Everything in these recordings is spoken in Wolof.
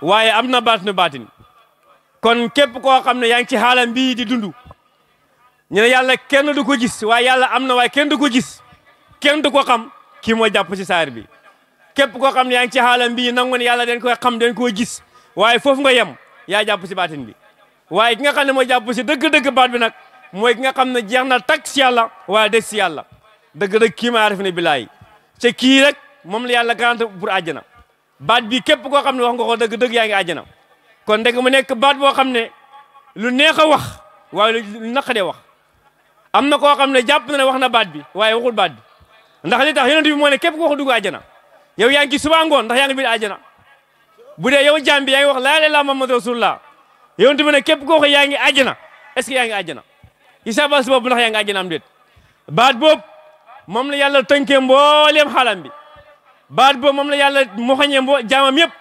waaye am na baatinu baatin kon képp koo xam ne yaa ngi ci xaalam bii di dund ñu ne yàlla kenn du ko gis waaye yàlla am na waaye kenn du ko gis kenn du ko xam kii moo jàpp ci saar bi képp koo xam ne yaa ngi ci xaalam bii nangu ne yàlla den koy xam den koy gis waaye foofu nga yem yaa jàpp si baatin bi waaye ki nga xam ne mooy jàpp si dëgg-dëgg baat bi nag mooy ki nga xam ne jeex na tag si yàlla waaye des si yàlla dëgg-dëgg kii ma arif ne bilaay te kii rek moom la yàlla garante pour àjjana baat bi képp koo xam ne wax nga ko dëgg-dëgg yaa ngi àjjana kon ndeg mu nekk baat boo xam ne lu neex a wax waaye lu naqadee wax am na koo xam ne jàpp na ne wax na baat bi waaye waxul baat bi ndax li tax yonent bi moo ne képp ko wax dugg àjjana yow yaa ngi ci suba ngoon ndax yaa ngi biir àjjana bu dee yow jaam bi yaa ngi wax laa ilaaha illallaah Muhammadu rasulullah yonent bi ne képp ko wax yaa ngi àjjana est-ce que yaa ngi àjjana isaabal si boobu ndax yaa ngi àjjana am déet baat boobu moom la yàlla tënkee mbooleem xaalam bi baat boobu moom la yàlla moxañee jaamam yëpp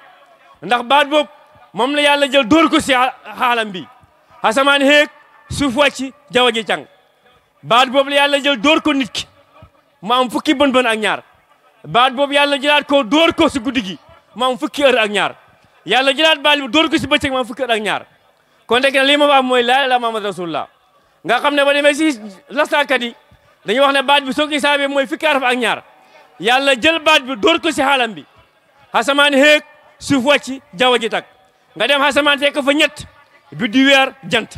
ndax baat boobu moom la yàlla jël dóor ko si xaalam bi asamaan xéeg suuf wàcc jaww ji càng baat boobu la yàlla jël dóor ko nit ki mu am fukki bën ak ñaar baat boobu yàlla jëlaat ko dóor ko si guddi gi mu am fukki heure ak ñaar yàlla jëlaat baat bi dóor ko si bëccëg mu am fukki heure ak ñaar kon dégg na lii ma wax mooy laa ilaaha illallaah Muhammadu rasulullah nga xam ne ba demee si lastaakat yi dañuy wax ne baat bi soo ko isaabee mooy fukki araf ak ñaar yàlla jël baat bi dóor ko si xaalam bi asamaan xéeg suuf wàcc jaww ji tag nga dem asamaan fekk fa ñett biddi weer jant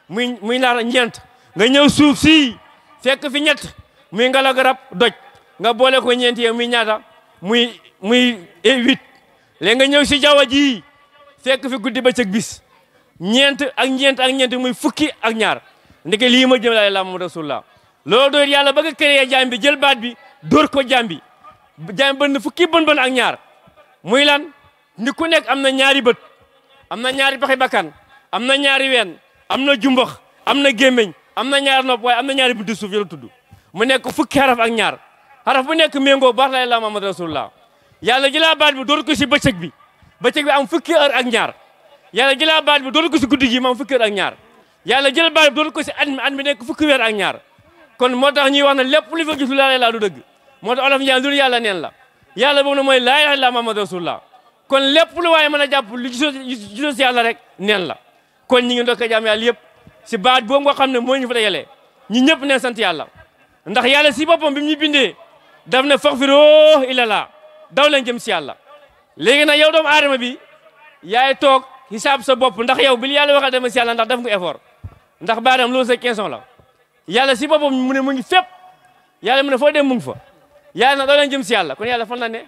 muy naar ñeent nga ñëw suuf si fekk fi ñett muy ngelaw garab doj nga boole ko ñeenti yeeg muy ñaata muy 8 léegi nga ñëw si jaww ji fekk fi guddi bëccëg bis ñeent ak ñeent muy fukki ak ñaar ndeke lii ma jëm laa ilaaha illallaah Muhammadu rasulullah loolu doon yàlla bëgg a créé jaam bi jël baat bi dóor ko jaam bi bënn fukki bën ak ñaar muy lan ni ku nekk am na ñaari bët am na ñaari paxi bakkan am na ñaari ween am na jumbox am na gémmiñ am na ñaari nopp waaye am na ñaari buntu suuf yàlla tudd mu nekk fukki xaraf ak ñaar xaraf bu nekk méngoo baax laa ilaaha illallaah Muhammadu rasulullah yàlla jëlaa baat bi dóor ko si bëccëg bi am fukki heure ak ñaar yàlla jëlaa baat bi dóor ko si guddi gi mu am fukki heure ak ñaar yàlla jël baat bi dóor ko si at mi nekk fukki weer ak ñaar kon moo tax ñuy wax ne lépp lu fa gis lu laa ilaaha du dëgg moo tax olof ñaan lu yàlla neen la yàlla boobu na mooy laa ilaaha illallaah Muhammadu rasulullah kon lépp lu waaye mën a jàpp lu gisoo si yàlla rek neen la kon ñi ngi ndokk jaam yàlla yëpp si baat boobu nga xam ne moo ñu fa dajalee ñi ñëpp neen sant yàlla ndax yàlla si boppam bi mu ñu bindee daf ne faghfiruu ilallah daw leen jëm si yàlla léegi nag yow doomu aadama bi yaay toog hisaab sa bopp ndax yow bi yàlla waxal dem si yàlla ndax def nga effort ndax baadam loolu sa question la yàlla si boppam mu ne mu ngi fépp yàlla mu ne foo dem mu ngi fa yàlla nag daw leen jëm si yàlla kon yàlla fan la ne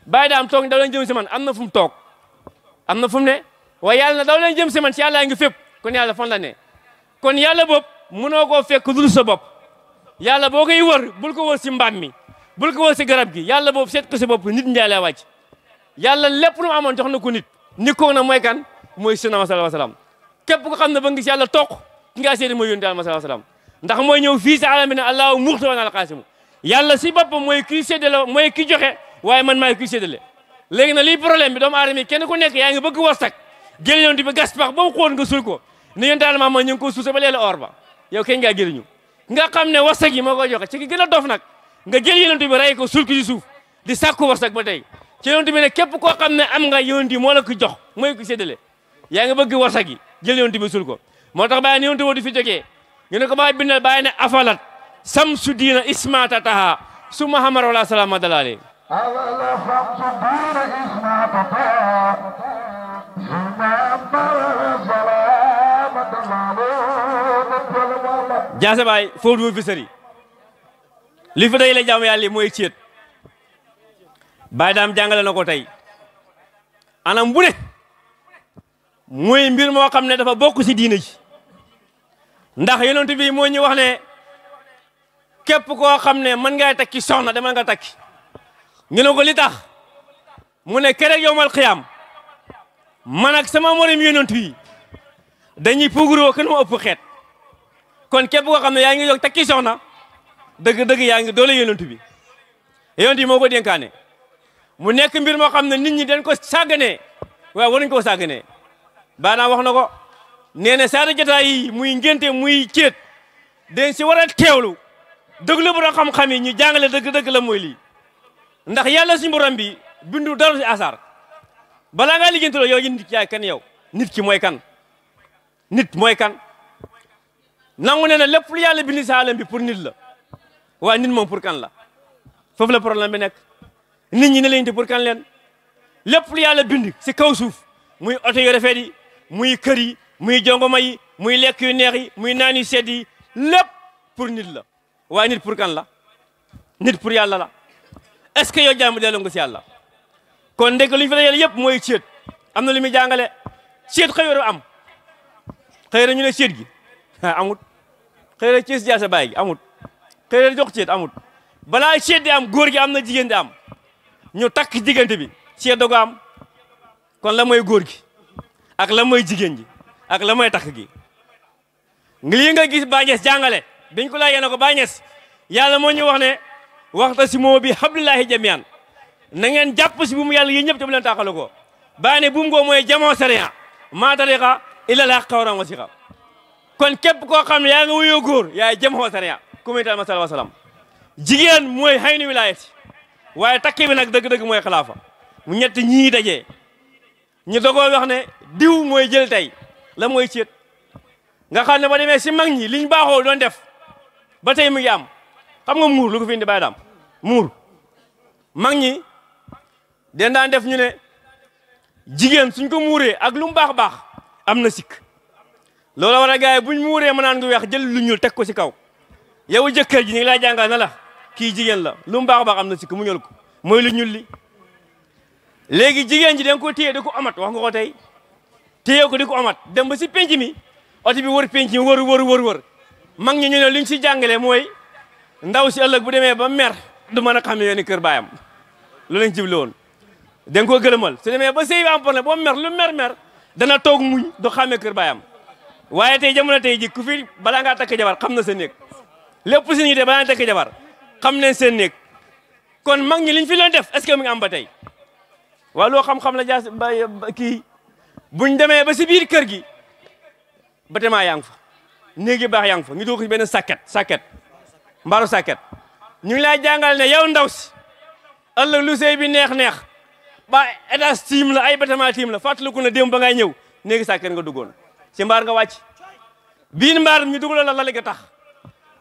bàyyi daam toog daw leen jëm si man am na fu mu toog am na fu mu ne waaye yàlla nag daw leen jëm si man si yàlla ngi fépp kon yàlla fan la ne kon yàlla bopp mënoo koo fekk dul sa bopp yàlla boo koy wër bul ko wër si mbaam mi bul ko wër si garab gi yàlla boobu seet ko si bopp nit njaay lay wàcc yàlla lépp lu mu amoon jox na ko nit ko na mooy kan mooy sunna sallallahu alayhi wasallam képp ko xam ne ba ngi si yàlla toog ki ngaa seeti mooy yónni sallallahu alayhi wasallam ndax mooy ñëw fii si alam bi ne allahu muxtawana alqaasimu yàlla si boppam mooy kii séddale mooy ki joxe waaye man maay kii séddale léegi nag lii problème bi doomu aadama yi kenn ku nekk yaa ngi bëgg warsak jël yonent bi gas pax ba mu xóon nga suul ko ni yonent Yàlla Muhammad ñu ngi ko suuse ba leela or ba yow kenn ngaa jëriñu nga xam ne warsak yi moo koy joxe ci ki gën a dof nag nga jël yonent bi rey ko suul ko ci suuf di sàkku warsak ba tey ci yonent bi ne képp koo xam ne am nga yonent yi moo la ko jox mooy ko séddale yaa ngi bëgg warsak yi jël yonent bi suul ko moo tax bàyyi ne yonent woo di fi jógee ñu ne ko bàyyi bindal bàyyi ne afalat samsu diina ismatataha suma hamar wala salama dalale jaase baay foofu du fi sëri li fi day la jaamu yàlla mooy ceet baay daam jàngale na ko tey anam bu ne muy mbir moo xam ne dafa bokk ci diina ji ndax yonent bi moo ñu wax ne képp koo xam ne mën ngay takki soxna demal nga takki ñu ne ko li tax mu ne keroog yowmal xiyaam man ak sama morom yonent yi dañuy puguroo kenn mu ëpp xeet kon képp koo xam ne yaa ngi yokk takki soxna dëgg-dëgg yaa ngi doole yonent bi yonent yi moo ko dénkaane mu nekk mbir moo xam ne nit ñi dañ ko sàgganee waaw waruñ ko sàgganee baanaa wax na ko nee na saada jotaay yi muy ngénte muy céet dañ si war a teewlu dëglu bu xam-xam yi ñu jàngale dëgg-dëgg la mooy lii ndax yàlla suñu borom bi bindu dara si asar balaa ngaa liggéeyante loolu yow nit ki yaay kan yow nit ki mooy kan nit mooy kan nangu ne na lépp lu yàlla bind si alam bi pour nit la waaye nit moom pour kan la foofu la problème bi nekk nit ñi ne leen te pour kan leen lépp lu yàlla bind si kaw suuf muy oto yu rafet yi muy kër yi muy jongoma yi muy lekk yu neex yi muy naan yu sedd yi lépp pour nit la waaye nit pour kan la nit pour yàlla la est-ce que yow jaamu delloo nga si yàlla kon ndek lu ñu fa dajale yëpp mooy céet am na lu muy jàngale céet xëy am xëy na ñu ne céet gi amut xëy na ci jaasa baay gi amut xëy na jox céet amut balaa céet di am góor gi am na jigéen di am ñu takk diggante bi céet dogo am kon la mooy góor gi ak la mooy jigéen ji ak la mooy takk gi lii nga gis Baay Ñas jàngale biñ ko laajee na ko Baay Ñas yàlla moo ñu wax ne wa'tasimu bi hablillahi jamii'an na ngeen jàpp si bu mu yàlla yéen ñëpp te bu leen taaxale ko baa ne bu mu ngoo mooy jamoo sariya maa tariqa illa la qawran wasiqa kon képp koo xam ne yaa nga wuyoo góor yaay jamoo sariya ku muy tal masal wasalam jigéen mooy haynu wilaayati waaye takki bi nag dëgg-dëgg mooy xilaafa mu ñett ñii dajee ñu dogoo wax ne diw mooy jël tey la mooy céet nga xam ne ba demee si mag ñi liñ baaxoo doon def ba tey mu ngi am xam nga muur lu ko fi indi bàyyi daam muur mag ñi den daan def ñu ne jigéen suñ ko muuree ak lu mu baax baax am na sikk loolu war a gars yi buñ muuree ma naan ngu weex jël lu ñuul teg ko si kaw yow jëkkër ji ñu ngi lay jàngal na la kii jigéen la lu mu baax baax am na sikk mu ñël ko mooy lu ñuul li léegi jigéen ji da nga ko téye di ko amat wax nga ko tey téye ko di ko amat dem ba si penc mi oto bi wër penc mi wër mag ñi ñu ne liñ si jàngalee mooy ndaw si ëllëg bu demee ba mer du mën a xam ne yooni kër baayam lu lañ jibli woon da nga koo gëlëmal su demee ba sëy bi am problème boo mer lu mer dana toog muñ du xàmmee kër baayam waaye tey jamono tey ji ku fi balaa ngaa takk jabar xam na sa néeg lépp si ñi de balaa ngaa takk jabar xam leen seen néeg kon mag ñi liñ fi doon def est-ce que mi ngi am ba tey waaw loo xam-xam la jaas kii buñ demee ba si biir kër gi bâtiment yaa ngi fa néegi baax yaa ngi fa ñu dugg ci benn sàkket mbaaru sàkket ñu ngi lay jàngal ne yow ndaw si ëllëg lu sëy bi neex ba étage tiim la ay bâtiment tiim la fàttaliku na démb ba ngay ñëw néegi sàkket nga duggoon si mbaar nga wàcc biir mbaar ñu dugal la lali nga tax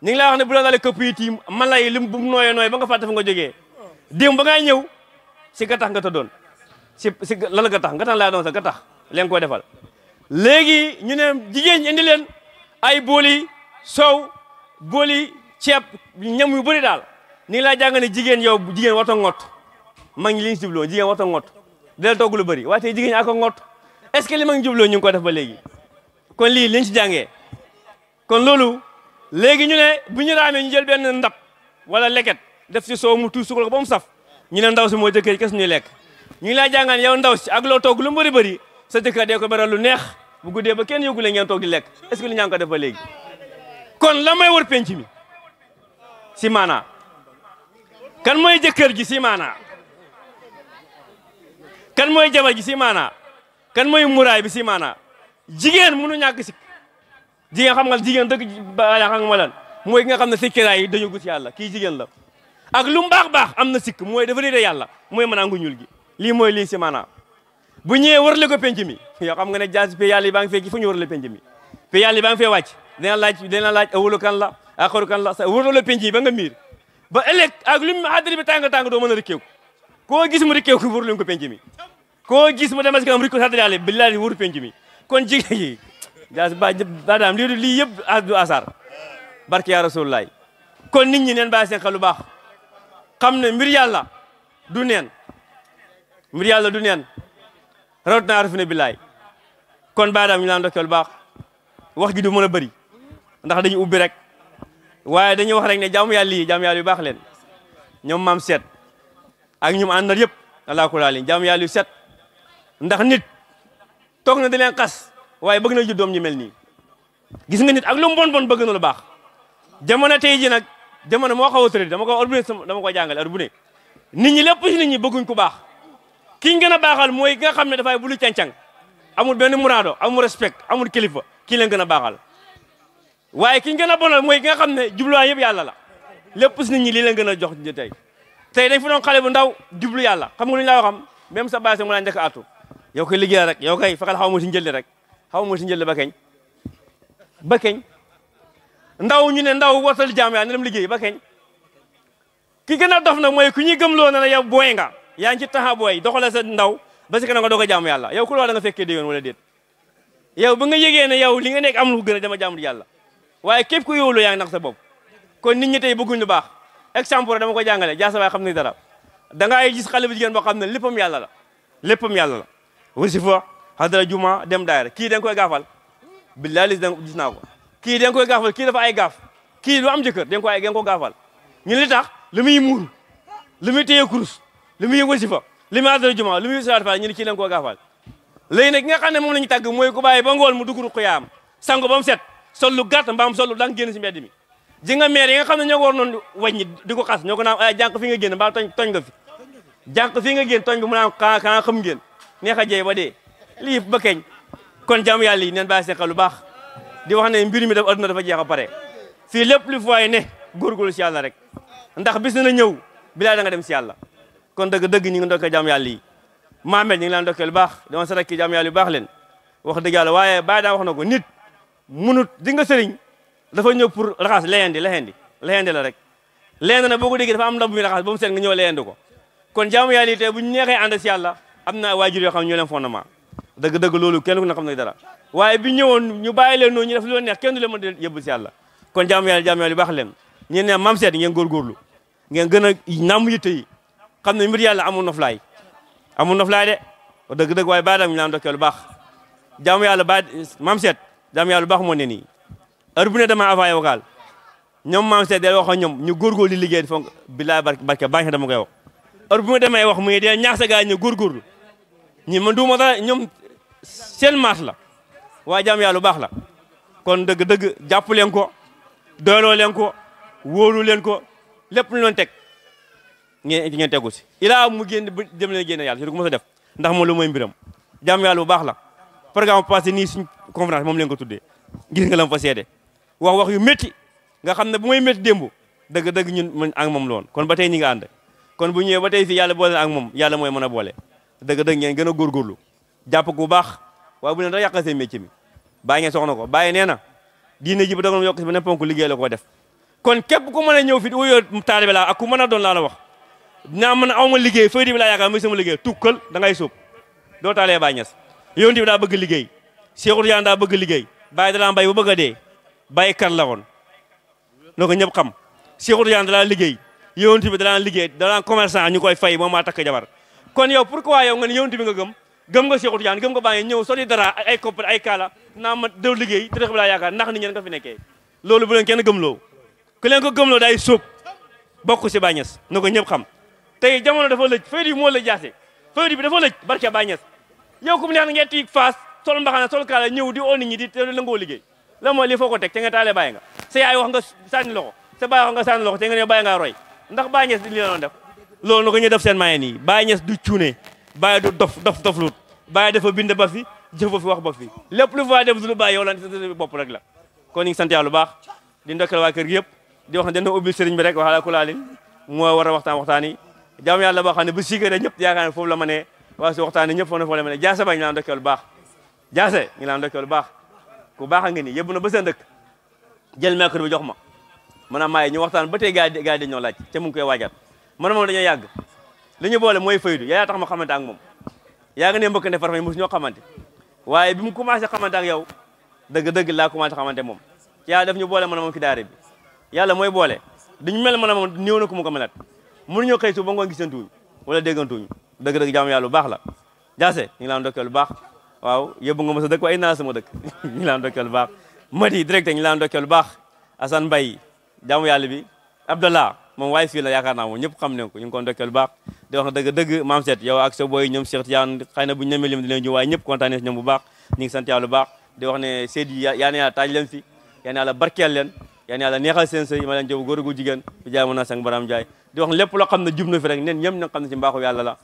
ñu ngi lay wax ne bu la lali këpp yi tiim man lay lim bu nooyee ba nga fàtte fa nga jógee démb ba ngay ñëw si ga tax nga tëddoon si lal ga tax nga tax laa doon sa ga tax leen ko defal léegi ñu ne jigéen ñi indi leen ay booli soow booli ceeb ñam yu bëri daal ni ngi laa jàng ne jigéen yow jigéen warta ngott mag ñi li ñu jubloo jigéen warta ngott dina togg lu bëri waaye tey jigéen ñi ak ko ngott est-ce que li mag ñi jubloo ñu ngi ko def ba léegi kon lii liñ ci jàngee kon loolu léegi ñu ne bu ñu raamee ñu jël benn ndab wala leket def si soow mu tuuti sukkal ko ba mu saf ñu ne ndaw si moo jëkkër kes ñuy lekk ñu ngi laa jàngaan yow ndaw si ak loo togg lu mu bëri sa jëkkër dee ko beral lu neex bu guddee ba kenn yëgule ngeen toog di lekk est-ce que li ñaa ngi ko def ba léegi kon la may wër penc mi si maanaa kan mooy jëkkër ji si maanaa kan mooy jabar ji si maanaa kan mooy muraay bi si maanaa jigéen mënu ñàkk sikk jigéen xam nga jigéen dëgg bala xam nga ma lan mooy ki nga xam ne sikkiraay yi dañu gus yàlla kii jigéen la ak lu mu baax am na sikk mooy dafa réere yàlla mooy mën a ngu ñuul gi lii mooy lii si maanaa bu ñëwee wërale ko penc mi yoo xam nga ne jaasi pe yàlla yi baa ngi fee fu ñu wërale penc mi pe yàlla yi baa ngi fee wàcc dina laaj awalu kan la axaru kan la sa wërale penc yi ba nga miir ba ëllëg ak lu mu xaddari bi tàng doo mën a rikkeeku koo gis mu rikkeeku wërale ko penc mi koo gis mu dem si kanam rikko xaddari yàlla billahi wëru penc mi kon jigéen yi jaasi ba daam lii yëpp du asar barke ya rasulullah kon nit ñi neen bàyyi seen xel lu baax xam ne mbir yàlla du neen rawat naa araf ne billaay kon baadaam ñu laan ndokkeel baax wax gi du mën a bëri ndax dañu ubbi rek waaye dañuy wax rek ne jaamu yàlla yu baax leen ñoom maam seet ak ñoom àndal yëpp alaa kulaa leen jaamu yàlla yu set ndax nit toog na di leen xas waaye bëgg na ju doom ñu mel nii gis nga nit ak lu mu bon bëgg na lu baax jamono tey ji nag jamono moo xaw a tëri dama ko jàngale heure bu ne nit ñi lépp si nit ñi bëgguñ ku baax ki ñu gën a baaxal mooy ki nga xam ne dafay bulu cancang amul benn muraado amul respect amul kilifa kii leen gën a baaxal waaye ki ñu gën a bonal mooy ki nga xam ne jubluwaay yëpp yàlla la lépp si nit ñi lii leen gën a jox tey dañ fi doon xale bu ndaw jublu yàlla xam nga lu ñu laa waxam même sa baase mu laa njëkk a atu yow koy liggéey rek yow koy fexeel xaw ma si njëlli rek xaw ma si njëlli ba keñ ndaw ñu ne ndaw watal jaam yaa ne dem liggéey ba keñ ki gën a dof nag mooy ku ñuy gëmloo na la yow booy nga yaa ngi ci taxa booy doxale sa ndaw ba si kanam nga doog a jaamu yàlla yow ku loolu da nga fekkee déwén wala déet yow ba nga yëgee ne yow li nga nekk am lu gën a dama jaamu yàlla waaye képp ku yowlu yaa ngi nax sa bopp kon nit ñi tey bëgguñ lu baax exemple dama ko jàngale jaasa waay xam ne dara da ngay gis xale bu jigéen boo xam ne léppam yàlla la léppam yàlla la wasifa hadara juma dem daayira kii da nga koy gaafal billahi lis gis naa ko kii da nga koy gaafal kii dafa ay gaaf kii lu am jëkkër da nga ko gaafal ñun li tax li muy muuru li muy téye kurus li muy wasifa li muy hadara juma li muy salaat fa ñu ne kii da nga koo gaafal léegi nag ki nga xam ne moom la ñu tàgg mooy ku bàyyi ba ngool mu dugg ruqyaam sango ba mu set sol lu gàtt mbaam sol lu dang génn si mbedd mi ji nga maire yi nga xam ne ñoo ko war noonu wàññi di ko xas ñoo ko naan ay jànq fi nga génn mbaa tooñ nga fi jànq fi nga génn tooñ bi mu naan kaa xam ngeen neex a jeey ba dee lii ba keñ kon jaamu yàlla yi neen bàyyi seen xel lu baax di wax ne mbir mi dafa adduna dafa jeex a pare fii lépp lu fooy ne góorgóorlu si yàlla rek ndax bis na ñëw bilaa da nga dem si yàlla kon dëgg ñu ngi ndokkee jaamu yàlla yi Mohamed ñu ngi laan ndokkee lu baax dama sa rekki jaamu yàlla yu baax leen wax dëgg yàlla waaye bàyyi daa wax na ko nit munut di nga sëriñ dafa ñëw pour raxas leyendi la rek leyendi na boo ko déggee dafa am ndab bu muy raxas ba mu seet nga ñëw leyendi ko kon jaamu yàlla yi tey bu ñu neexee ànd si yàlla am na waajur yoo xam ne ñoo leen fondement dëgg loolu kenn ku ne xam ne dara waaye bi ñëwoon ñu bàyyi leen noonu ñu def lu leen neex kenn du leen mën a yëbb si yàlla kon jaamu yàlla yu baax leen ñeen ne mam seet ngeen góorgóorlu ngeen gën a nàmm yitte yi xam ne mbir yàlla amul noflaay de dëgg waaye baa dam ñu naan ndokkee lu baax jaamu yàlla ba mam seet jaamu yàlla lu baax moo ne nii heure bu ne dama avancé vocal ñoom mam seet del wax ak ñoom ñu góorgóorlu di liggéey fonk bilaay barke baax dama koy wax heure bu ma demee wax muy dee ñaax sa gaa ñu góorgóorlu ñi man duuma dara ñoom seen maas la waaye jaamu yàlla lu baax la kon dëgg jàpp leen ko doyloo leen ko wóolu leen ko lépp lu leen teg ngeen tegu si ilaa mu génn ba dem leen génne yàlla si du ko mos a def ndax moom lu mooy mbiram jaamu yàlla bu baax la programme passé nii suñ conférence moom leen ko tuddee gis nga la fa seede wax yu métti nga xam ne bu may métti démb dëgg ñun mën ak moom loon kon ba tey ñi nga ànd kon bu ñëwee ba tey fii yàlla boole ak moom yàlla mooy mën a boole dëgg ngeen gën a góorgóorlu jàpp ko bu baax waaye bu leen da yàqal seen métier mi bàyyi ngeen soxna ko bàyyi nee na diine ji ba dogal yokk si beneen ponk liggéey la ko def kon képp ku mën a ñëw fi di wuyoo taalibe laa ak ku mën a doon laa la wax dinaa mën a awma liggéey fay di bi laa yaakaar muy sama liggéey tukkal da ngay sóob doo taalee Baay Ñas yonent bi daa bëgg liggéey Seexul Tijaan daa bëgg liggéey bàyyi dalaa mbay bu bëgg a dee bàyyi kar la woon noo ko ñëpp xam Seexul Tijaan dalaa liggéey yonent bi dalaa liggéey dalaa commerçant ñu koy fay moom maa takk jabar kon yow pourquoi yow nga ne yonent bi nga gëm nga Seexul Tijaan gëm nga bàyyi ñëw soli dara ay koppar ay kaala naa ma dew liggéey te bi laa yaakaar ndax nit ñi nga fi nekkee loolu bu leen kenn gëmloo ku leen ko gëmloo day sóob bokk si Baay Ñas na ko ñëpp xam tey jamono dafa lëj faydu bi moo lëj jaase faydu bi dafa lëj barke Baay Ñas yow ku mu neex na ngeen tiig faas sol mbaxana sol kaala ñëw di oo nit ñi di te langoo liggéey la mooy li foo ko teg te nga taalee bàyyi nga sa yaay wax nga sànni loxo sa baay wax nga sànni loxo te nga ne bàyyi ngaa roy ndax Baay Ñas li la doon def loolu na ko ñu def seen maye nii Baay Ñas du cuune Baay du dof lut Baay dafa bind ba fi jëf ba fi wax ba fi lépp lu fa def lu bàyyi yow la bopp rek la kon ñu ngi sant yàlla lu baax di ndokkal waa kër gi yëpp di wax ne dana ubbil sëriñ bi rek waxala kulaalin moo war a waxtaan yi jaam yàlla boo xam ne bu siikare ñëpp yaakaar ne foofu la ma ne waa si waxtaan ñëpp foofu la ma ne jaase ba ñu laan ndokkal lu baax jaase ñu laan ndokkal lu baax ku baax a ngi nii yëbbu na ba seen dëkk jël micro bi jox ma maanaam maaye ñu waxtaan ba tey gaa yi dañoo laaj te mu ngi koy waajaat man moom dañoo yàgg li ñu boole mooy faydu yaa tax ma xamante ak moom yaa nga ne mbëkk ne farfa mosu ñoo xamante waaye bi mu commencé xamante ak yow dëgg laa commencé xamante moom yaa def ñu boole mën a moom ci daara bi yàlla mooy boole duñu mel mën a moom néew na ku mu ko melat mënuñoo xëy su ba ngoon gisantuuñ wala déggantuuñ dëgg jaamu yàlla lu baax la jaase ñu ngi laan ndokkeel lu baax waaw yóbbu nga ma sa dëkk waaye naa sama dëkk ñu ngi laan ndokkeel lu baax mati direct ñu ngi laan ndokkeel lu baax Assane Mbaye jaamu yàlla bi Abdallah moom waaye fii la yaakaar naa moom ñëpp xam ne ko ñu ngi ko ndokkeel lu baax di wax dëgg maam seet yow ak sa boy ñoom Cheikh Tidiane xëy na bu ñu nemee lim di leen ñu waaye ñëpp kontaan si ñoom bu baax ñu ngi sant yàlla lu baax di wax ne Seydi yaa na yàlla taaj leen fi yaa na yàlla barkeel leen yaa na yàlla neexal seen sëy ma leen jëw góor gu jigéen bi jaay mën naa sang baram jaay di wax lépp loo xam ne jub na fi rek nen ñëpp na xam ne ci mbaaxu yàlla la